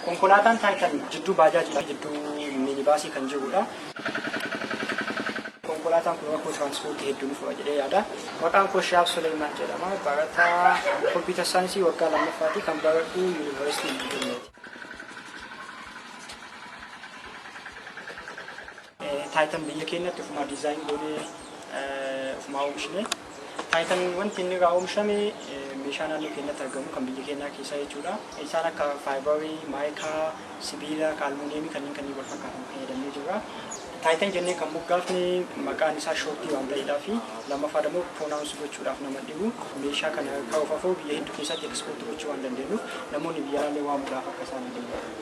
Konkolaataan Taayitan jidduu baajaajii fi jidduu minibaasii kan jirudha. Konkolaataan kun rakkoo tiraanspoortii hedduu ni fura jedhee yaada. Maqaan koo Shihaab Suleemaan jedhama. Barataa kompiitar saayinsii waggaa lammaffaati kan baradhu Yuunivarsiitii Finfinneeti. Taayitan biyya keenyatti ofumaa diizaayin goonee ofumaa oomishne. Taayitan wanti inni irraa oomishame meeshaa naannoo keenyatti argamu kan biyya keenyaa keessaa jechuudha. Isaan akka faayibarii, maayikaa, sibiila, almuuniyeemii kanneen kanneen wal fakkaatan fayyadamnee jirra. Taayitan jennee kan moggaafne maqaan isaa shoortii waan ta'eedhaa fi lammaffaa immoo pronounce gochuudhaaf nama dhibu. Meeshaa kana kaa'uuf afoo biyya hedduu keessatti ekspoortii gochuu waan dandeenyuuf namoonni biyya alaallee waamuudhaaf akka isaan hin dandeenye.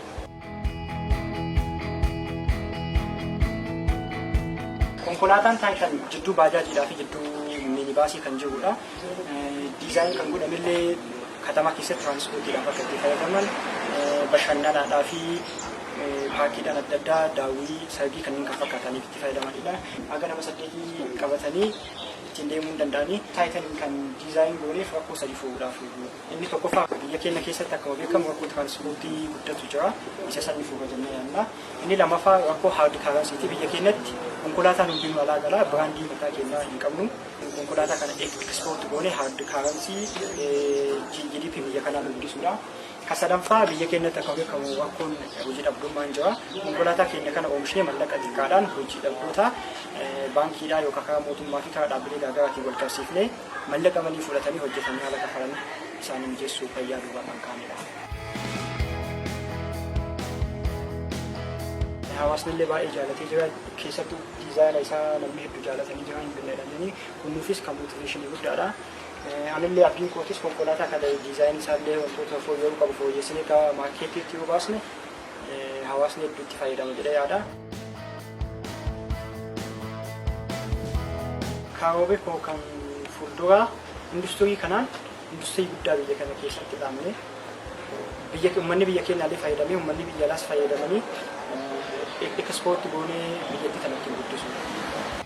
Konkolaataan Taayitan jidduu baajaajiidhaa fi jidduu minibaasii kan jirudha. Diizaayin kan godhamillee katamaa keessatti tiraanspoortiidhaaf akka itti fayyadaman bashannanaadhaa fi paarkiidhaan adda addaa daawwii sargii kanneen kan fakkaataniif itti fayyadamanidha. Haga nama saddeetii qabatanii ittiin deemuu hin danda'anii. Taayitaniin kan diizaayin gooneef rakkoo sadi furuudhaaf. Inni tokkoffaa biyya keenya keessatti akkuma beekamu rakkoo tiraanspoortii guddatu jira. Isa san ni fura jennee yaadna. Inni lammaffaa rakkoo hard currency'ti. Biyya keenyatti konkolaataan hundinuu alaa gala. Biraandii mataa keenyaa hin qabnu. Konkolaataa kana ekspoort goone hard currency GDP biyya kanaa guddisuudha. Ka sadaffaa biyya keenyatti akkuma beekamu rakkoon hojii dhabdummaan jira. Konkolaataa keenya kana oomishnee mallaqa xiqqaadhaan hojii dhabdoota baankiidhaa yookaan karaa mootummaa fi karaa dhaabbilee garaagaraatiin wal qabsiifnee mallaqa manii fudhatanii hojjetanii haala kafalan isaanii mijeessuu fayyaa duubaa kan kaa'anidha. Hawaasni illee baay'ee jaalatee jira. Keessattuu diizaayina isaa namni hedduu jaalatanii jiran hin jedhanii kun nuufis kan motiveeshinii guddaadha. Anillee abdiin kootis konkolaataa kana diizaayinii isaallee wantoota fooyya'uu qabu fooyyessinee gara maarkeetiitti yoo baasne hawaasni hedduu itti fayyadama jedhee yaada. Karoorri koo kan fuulduraa industirii kanaan industirii guddaa biyya kana keessatti dhaabne biyya uummanni biyya keenyaallee fayyadamee uummanni biyya alaas fayyadamanii ekspoortii goonee biyyattii kana ittiin guddisuudha.